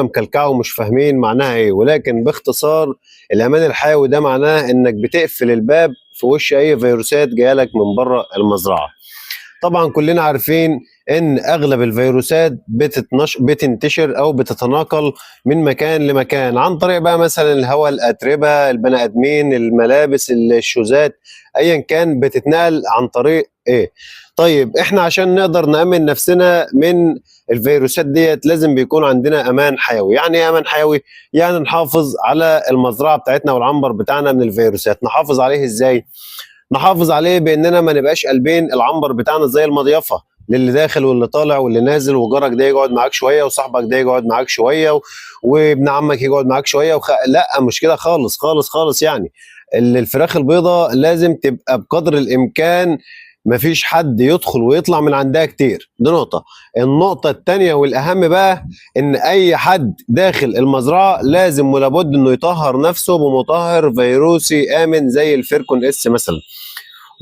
مكلكعه ومش فاهمين معناها ايه، ولكن باختصار الامان الحيوي ده معناه انك بتقفل الباب في وش اي فيروسات جاية لك من بره المزرعة. طبعا كلنا عارفين ان اغلب الفيروسات بتنتشر او بتتناقل من مكان لمكان عن طريق بقى مثلا الهواء، الاتربه، البني ادمين، الملابس، الشوزات، ايا كان بتتنقل عن طريق ايه. طيب احنا عشان نقدر نأمن نفسنا من الفيروسات ديت لازم بيكون عندنا امان حيوي. يعني ايه امان حيوي؟ يعني نحافظ على المزرعة بتاعتنا والعنبر بتاعنا من الفيروسات. نحافظ عليه ازاي؟ نحافظ عليه باننا ما نبقاش قلبين العنبر بتاعنا زي المضيافه للي داخل واللي طالع واللي نازل، وجارك ده يقعد معاك شوية وصاحبك ده يقعد معاك شوية وابن عمك يقعد معاك شوية لا مش كده خالص خالص خالص. يعني الفراخ البيضاء لازم تبقى بقدر الامكان مفيش حد يدخل ويطلع من عندها كتير. دي نقطة. النقطة التانية والأهم بقى إن أي حد داخل المزرعة لازم ولابد إنه يطهر نفسه بمطهر فيروسي آمن زي الفيركون اس مثلا.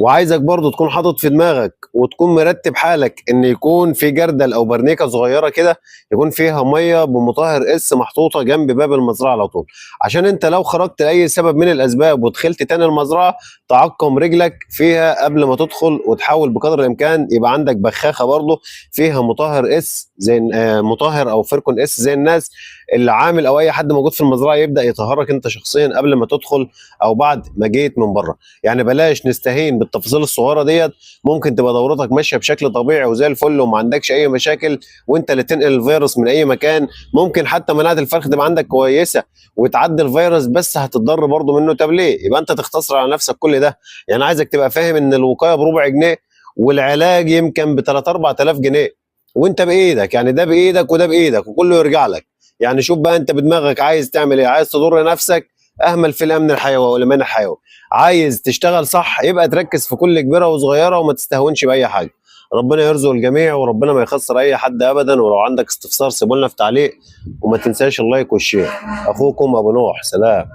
وعايزك برضو تكون حاطط في دماغك وتكون مرتب حالك ان يكون في جردل او برنيكه صغيرة كده يكون فيها مية بمطهر اس محطوطة جنب باب المزرعة على طول، عشان انت لو خرجت لاي سبب من الاسباب ودخلت تاني المزرعة تعقم رجلك فيها قبل ما تدخل، وتحاول بقدر الامكان يبقى عندك بخاخه برضو فيها مطهر اس زي مطهر او فيركون اس زي الناس اللي عامل او اي حد موجود في المزرعة يبدا يطهرك انت شخصيا قبل ما تدخل او بعد ما جيت من بره. يعني بلاش نستهين بالتفاصيل الصغيرة ديت، ممكن تبقى دورتك ماشية بشكل طبيعي وزي الفل وما عندكش اي مشاكل وانت اللي تنقل الفيروس من اي مكان. ممكن حتى مناعة الفرخ تبقى عندك كويسة وتعدي الفيروس بس هتتضر برضه منه. طب ليه؟ يبقى انت تختصر على نفسك كل ده. يعني عايزك تبقى فاهم ان الوقاية بربع جنيه والعلاج يمكن ب 3 4000 جنيه، وانت بايدك، يعني ده بايدك وده بايدك وكله يرجع لك. يعني شوف بقى انت بدماغك عايز تعمل ايه. عايز تضر نفسك؟ اهمل في الامن الحيوي والامان الحيوي. عايز تشتغل صح؟ يبقى تركز في كل كبيرة وصغيره وما تستهونش باي حاجة. ربنا يرزق الجميع وربنا ما يخسر اي حد ابدا. ولو عندك استفسار سيبولنا في تعليق، وما تنساش ال like وال share. اخوكم ابو نوح، سلام.